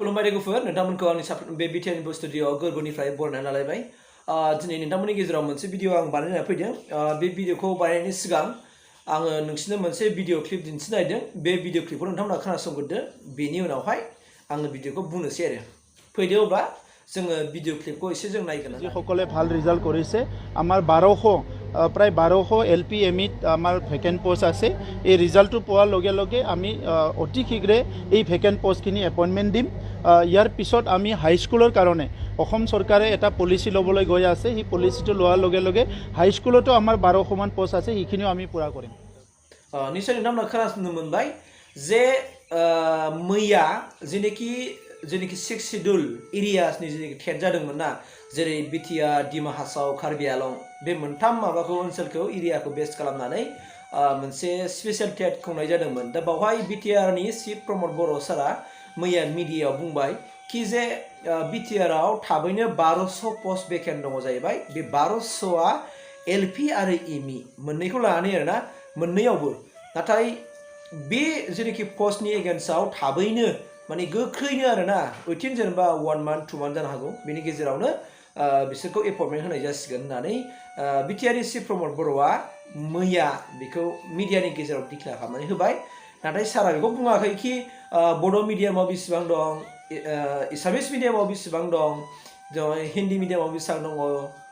खुलुमबाय लोगोफोर नोंथांमोनखौ आंनि बे Btrinfostudio गोरबोनिफ्राय बरायनानै लालायबाय दिनै नोंथांमोननि गेजेराव मोनसे भिडिअ आं बानायनानै फैदों बे भिडिअखौ बानायनायनि सिगां आङो नोंसिनो मोनसे भिडिअ क्लिप दिन्थिनो नागिरदों बे भिडिअ क्लिपखौ नोंथांमोना खोनासंग्रोदो बेनि उनावहाय आङो भिडिअखौ बुंनोसै आरो फैदो अब्ला जोङो भिडिअ क्लिपखौ एसे जों नायगोन যিসকলে ভাল ৰিজাল্ট কৰিছে আমাৰ 1200 প্ৰায় 1200 এলপি এমিত আমাৰ ভেকেন্ট পোষ্ট আছে এই ৰিজাল্টটো পোৱাৰ লগে লগে আমি অতি শীঘ্ৰে এই ভেকেন্ট পোষ্টখিনি এপইণ্টমেণ্ট দিম ইয়াৰ পিছত আমি হাই স্কুলৰ কাৰণে অসম চৰকাৰে এটা পলিচি ল'বলৈ গৈ আছে সেই পলিচিটো লোৱাৰ লগে লগে হাই স্কুলতো আমাৰ 1200 মান পোষ্ট আছে সেইখিনিও আমি পুৰা কৰিম নিশ্চয় नोंथांमोना खोनासंनो मोनबाय जे मैया जेनेखि 6 शिड्यूल एरियासनि जेनेखि टेट जादोंमोन ना जेरै BTR डिमा हासाव कार्बि आलं बे मोनथाम माबाखौ ओनसोलखौ एरियाखौ बेस खालामनानै मोनसे स्पेशल टेट खुंनाय जादोंमोन दा बावहाय BTR नि चिफ प्रमद बर' सारा मैया मिडियायाव बुंबाय कि जे BTR आव थाबैनो 1200 पोस्ट वेकेन्ट दङ जाहैबाय बे 1200आ LP आरो EMI मोननैखौ लानानै आरोना मोननैयावबो नाथाय बे जेनेखि पोस्टनि एगेन्स्टआव थाबैनो माने गोख्रैनो आरोना उइथिन जेनेबा 1 month 2 month जानो हागौ बेनि गेजेरावनो बिसोरखौ एपइन्टमेन्ट होनाय जासिगोन होननानै BTR नि चिफ प्रमद बर'आ मैया बेखौ मिडियानि गेजेराव डिक्लेयार खालामनानै होबाय नाथाय सारा बेखौ बुङाखै कि बड' मिडियामाव बेसेबां दं एसामिस मिडियामाव बेसेबां दं हिन्दी मिडियामाव बेसेबां दङ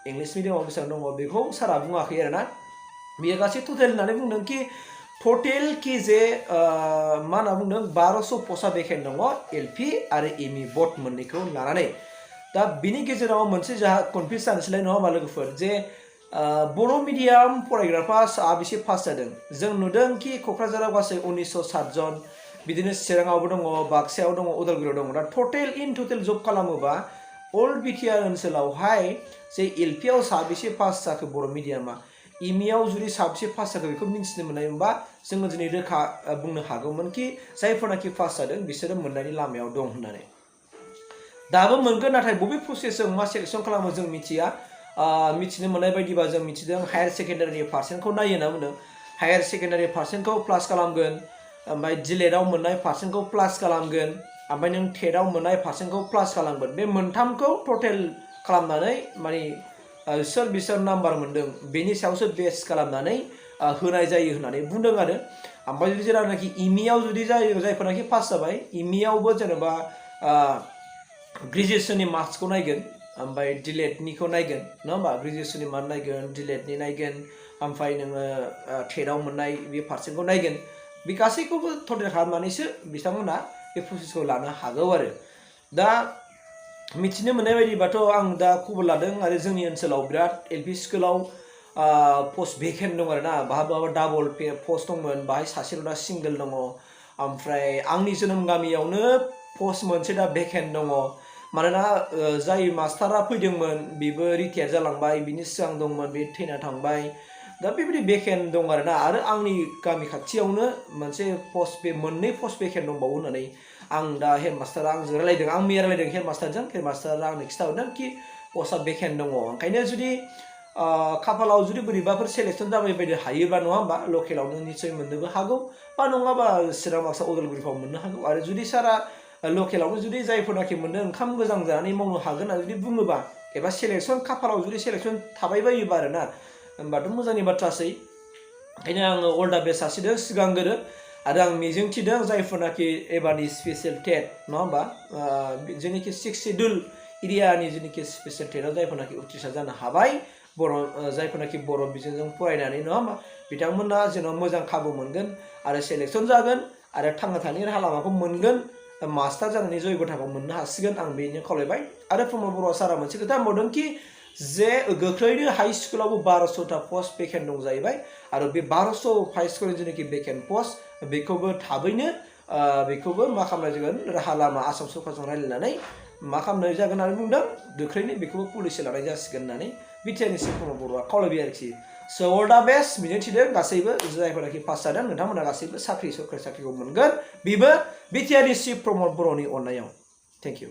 इंलिश मिडियामाव बेसेबां दङ बेखौ सारा बुङाखै आरोना बेयो गासै टटेल होननानै बुंदों कि टटेल कि जे मा होनना बुंदों 1200 पोस्टआ वेकेन्ट दङ LP आरो EMI बट मोननैखौ लानानै दा बिनि गेजेराव मोनसे जाहा कनफ्यूज जानोसैलाय नङा होमबा लोगोफोर जे बर' मिडियाम फरायग्राफ्रा साबेसे पास जादों जों नुदों कि क'क्राझाराव गासै 1907 जन बिदिनो चिराङावबो दङ बाक्सायाव दङ उदालगुरियाव दङ दा टटेल जब खालामोबा अल BTR ओनसोलावहाय जे LP आव साबेसे पास जाखो बर' मिडियामा EMI आव जुदि साबेसे पास जाखो बेखौ मिन्थिनो मोननायमोनबा जोङो दिनै रोखा बुंनो हागौमोन कि जायफोरनाखि पास जादों बिसोरो मोननायनि लामायाव दं होननानै दाबो मोनगोन नाथाय बबे प्रसेसजों मा सेलेक्शन खालामो जों मिथिया मिथिनो मोननाय बायदिबा जों मिथिदों हायार सेकेन्डारिनि पार्सेन्टखौ नायो होनना बुंदों हायार सेकेन्डारि पार्सेन्टखौ प्लास खालामगोन ओमफ्राय डिलेटआव मोननाय पार्सेन्टखौ प्लास खालामगोन ओमफ्राय नों टेटआव मोननाय पार्सेन्टखौ प्लास खालामगोन बे मोनथामखौ टटेल खालामनानै माने बिसोर नाम्बार मोनदों बेनि सायावसो बेस खालामनानै होनाय जायो होननानै बुंदों आरो ओमफ्राय जुदि जेरावनाखि EMI आव जुदि जायो जायफोरनाखि पास जाबाय EMI आवबो जेनेबा ग्रेजुएशननि मार्क्सखौ नायगोन ओमफ्राय डिलेटनिखौ नायगोन नङा होमबा ग्रेजुएशननि मार्क नायगोन डिलेटनि नायगोन ओमफ्राय नोङो टेटआव मोननाय बे पार्सेन्टखौ नायगोन बे गासैखौबो टटेल खालामनानैसो बिथांमोना बे प्रसेसखौ लानो हागौ आरो दा मिथिनो मोननाय बायदिबाथ' आं दा खबर लादों आरो जोंनि ओनसोलाव बिराद LP स्कुलाव पोस्ट वेकेन्ट दं आरोना बहाबा डाबल पोस्ट दंमोन बाहाय सासेल' दा सिंगल दङ ओमफ्राय आंनि जोनोम गामियावनो पोस्ट मोनसे दा वेकेन्ट दङ मानोना जाय मास्टारा फैदोंमोन बेबो रिटायार जालांबाय बिनि सिगां दंमोन बे थैना थांबाय दा बेबायदि वेकेन्ट दं आरोना आरो आंनि गामि खाथियावनो मोनसे पोस्ट मोननै पोस्ट वेकेन्ट दंबावो होननानै आं दा हेडमास्टारा आंजों रायलायदों आं मैया रायलायदों हेडमास्टारा आंनो खिन्थाहरदों कि पस्टआ वेकेन्ट दङ ओंखायनो जुदि खाफालाव जुदि बोरैबाफोर सेलेक्शन जाबाय बायदि हायोबा नङा होमबा लकेलावनो निश्चय मोननोबो हागौ बा नङाबा चिरां बाक्सा उदालगुरिफ्राव मोननो हागौ आरो जुदि सारा लकेलावनो जुदि जायफोरनाखि मोननो ओंखाम गोजां जानानै मावनो हागोन होनना जुदि बुङोबा एबा सेलेक्शन खाफालाव जुदि सेलेक्शन थाबाय बायोबा आरोना होमबाथ' मोजांनि बाथ्रासै ओंखायनो आङो अल दा बेस्ट जासिदों सिगांग्रो आरो आं मिजिंथिदों जायफोरनाखि एबारनि स्पेशल टेट नङा होमबा जेनेखि 6 शिड्यूल एरियानि जेनेखि स्पेशल टेटआव जायफोरनाखि उथ्रिसार जानो हाबाय जायफोरनाखि बर' बिजोंजों फरायनानै नङा होमबा बिथांमोना जेन' मोजां खाबु मोनगोन आरो सेलेक्शन जागोन आरो थांना थानायनि राहा लामाखौ मोनगोन मास्टार जानानै जयगथाखौ मोननो हासिगोन आं बेनो खावलायबाय आरो प्रमद बर' सारा मोनसे खोथा बुंदों कि जे गोख्रैनो हाई स्कुलावबो 1200टा पोस्ट वेकेन्ट दं जाहैबाय आरो बे 1200 हाई स्कुलनि जेनेखि वेकेन्ट पोस्ट बेखौबो थाबैनो बेखौबो मा खालामनाय जागोन राहा लामा आसाम सरकारजों रायलायनानै मा खालामनाय जागोन होननानै बुंदों गोख्रैनो बेखौबो पलिसि लानाय जासिगोन होननानै BTR नि चिफ प्रमद बर'आ खावलायबाय आरोखि स' अल दा बेस्ट मिजिंथिदों गासैबो जायफोरनाखि पास जादों नोंथांमोना गासैबो सरकारि साख्रिखौ मोनगोन बेबो BTR नि चिफ प्रमद बर'नि अननायाव थेंक इउ